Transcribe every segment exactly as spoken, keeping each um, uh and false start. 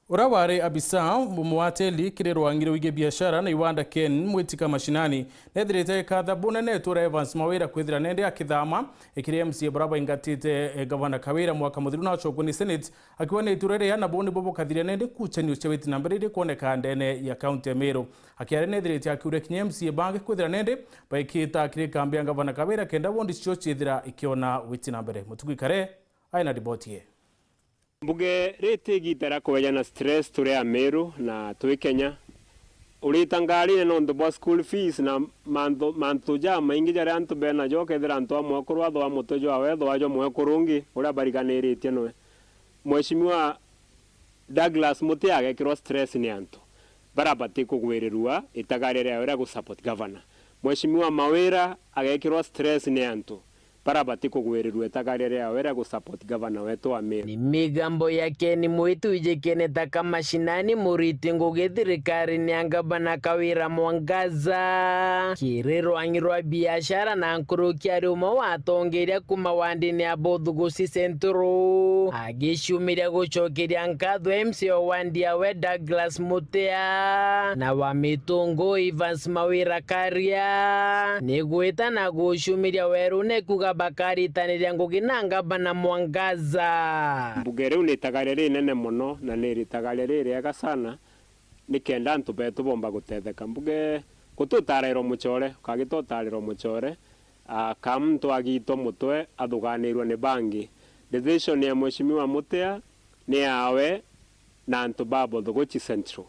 Uria wari abisa mumwateli kiri rwangi rwigii biashara na iwanda Ken Mwitika Mashinani, nethirite agikatha bunene itura Evans Mawira kwithira nende akithama kiri M C A baria baingatite, eh, Gavana Kawira mwaka muthiru na acokwe ni Senate, akiuga ni itura riria nabo nibo bukathiria nende nkucanio cia witi na mbere iria ikwoneka ndene ya kaunti ya Meru. Akiaria nethirite akiuria kinya M C A bangi kwithira nende baikita kiri kambi ya Gavana Kawira kenda wondi cio ciithira ikiona witi na mbere. Mutuku Ikare aina riboti ye. Mbuge riti igita ria kueja na stress turi Ameru na twi Kenya. Urita ngarine nontu bwa school fees na mantu, mantu jamaingi jaria antu benajo, ukethira antu amwe akuru athwa mutwe jwawe, ethwa jwa mwekuru ungi uria bariganiritie nwe. Mheshimiwa Douglas Mutia agekirwa stress ni antu baria bati kugwirirua itagaria riawe ria gu support governor. Mheshimiwa Mawira agekirwa stress ni antu baria bati kugwirirua itagaria riawe ria gu support governor wetu wa Meru. Ni migambo ya Ken Mwitu ijikene ta ka mashinani muriti ngugi thirikarine ya Gavana Kawira Mwangaza. Kiri rwangi rwa biashara na nkuruki ari umwe wa atongeria kuma wandine ya Buthugusi Central, agiciumiria gucokeria nkatho M C A wa wandi yawe Douglas Mutea na wa Mitungu Evans Mawira Karia ni gwita na guciumiria werune kuga bakaritaniria ngugi na Gavana Mwangaza. Mbuge riu ni itagaria rinene mono na ni ritagaria ririega sana, ni kenda antu betu bomba gutetheka. Mbuge gututarairwa mucore, ukagita utarirwa mucore, ah, ka muntu agitwa mutwe athuganirwe ni bangi. Decision ya Mheshimiwa Mutea ni yawe na antu ba Buthuguchi Central.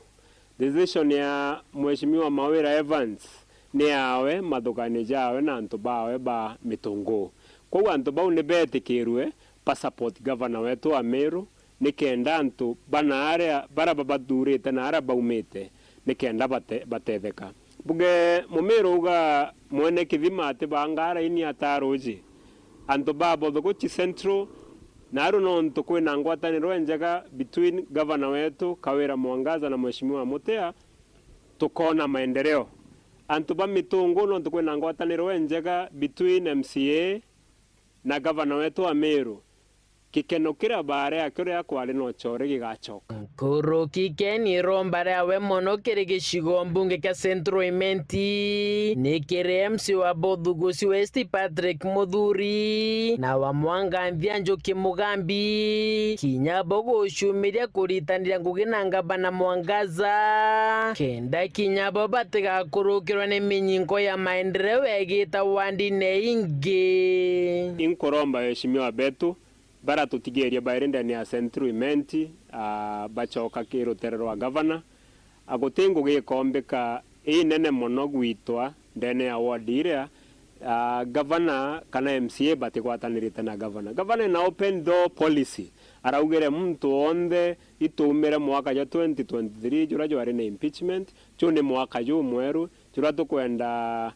Decision ya Mheshimiwa Mawira Evans ni yawe, mathuganio jawe na antu bawe ba Mitungu. Kwou antu bau ni betikirwe ba support governor wetu wa Meru, ni kenda antu bana aria, baria babathurite na aria baumite, ni kenda bate-, batetheka. Mbuge Mumiru uga mwene kithima atibanga raini ata ruji. Antu ba Buthuguchi Central, naru nontu kwina ngwataniro enjega between governor wetu Kawira Mwangaza na Mheshimiwa Mutea, tukona maendeleo. Antu ba Mitungu nontu kwina ngwataniro enjega between M C A na governor wetu wa Meru, gikeno kiria baari akio riria kwari na ucore gigacoka. Nkuruki Ken iromba riawe mono kiri gicigo mbunge kia Central Imenti ni kiri M C A wa Buthugusi West Patrick Muthuri na wa Mwanganthia Njuki Mugambi, kinya bo guciumiria kuritaniria ngugi na Gavana Mwangaza, kenda kinya bo batigakurukirwe ni minyinko ya maendeleo egita wandine ingi. Inkuromba weshimiwa betu, bara tutigerie bairi ndene ya Central Imenti, ah, bacoka ki rutere rwa gavana. Ah, guti ngugi ikombika inene mono gwitwa ndene ya ward iria, ah, gavana kana M C A batigwatanirite na gavana. Gavana ina open door policy, araugire muntu wonthe ituumire mwaka jwa twenty twenty-three juria jwari na impeachment, ju ni mwaka jumweru, juria tukwenda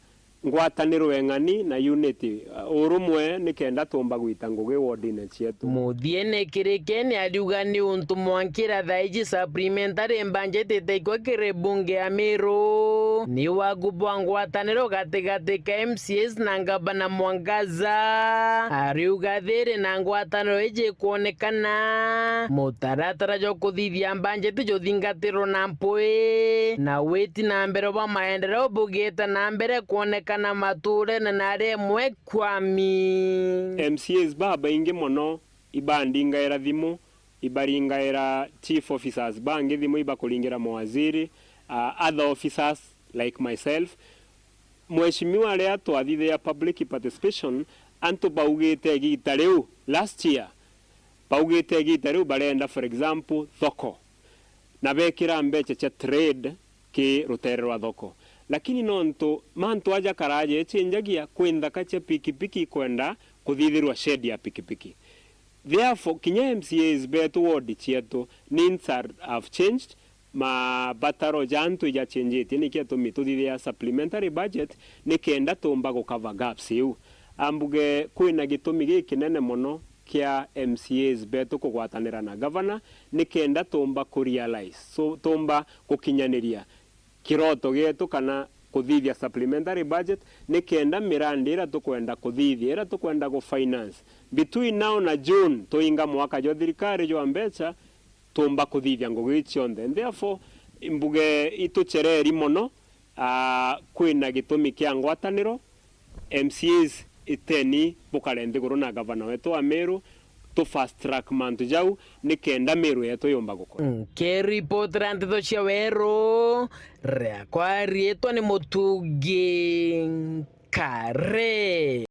ngwataniro eng'ani na unity, urumwe, ni kenda tuumba gwita ngugi wodine cietu. Muthiene kiri Ken ariuga ni untu mwankira thaiji supplementary budget itaikwa kiri bunge ya Meru ni wagu bwa ngwataniro gatigati ka M C As na gavana Mwangaza. Ariuga thiri na ngwataniro iji kwonekana, mutaratara jwa kuthithia budget juthingatirwe na mpwi, na witi na mbere bwa maendeleo bugite na mbere kwonekana maturene na aria imwe kwami. M C As babaingi mono ibandingaira thimu, ibaringaira chief officers bangi thimu, ibakuringira mawaziri, uh, other officers like myself. Mheshimiwa, riria twathithia public participation, antu baugite igita riu last year, baugite igita riu barenda, for example, thoko, na bekira mbeca cia trade ki rutere rwa thoko. Lakini nontu mantu aja karaja echenjagia, kwi nthaka cia pikipiki ikwenda kuthithirwa shed ya pikipiki. Therefore, kinya M C As betu ward cietu, needs are, have changed, mabataro ja antu ijachenjitie, niki atumi tuthithia supplementary budget, ni kenda tumba gu cover gaps iu. Ambuge kwina gitumi gikinene mono kia M C As betu kugwatanira na governor, ni kenda tumba ku realize, so, tumba gukinyaniria kiroto gietu kana kuthithia supplementary budget, ni kenda mirandi iria tukwenda kuthithia, iria tukwenda gu finance between now na June, tuinga mwaka jwa thirikari jwa mbeca, tuumba kuthithia ngugi ii cionthe. Therefore, mbuge itucereri mono, aa, kwina gitumi kia ngwataniro, M C As iteni bukare nthiguru na gavana wetu wa Meru, tu fast track mantu jau, nikenda Meru yetu yumba gukura. Nkiripotera nteto cia Weru, riakwa riitwa ni Mutugi Nkare.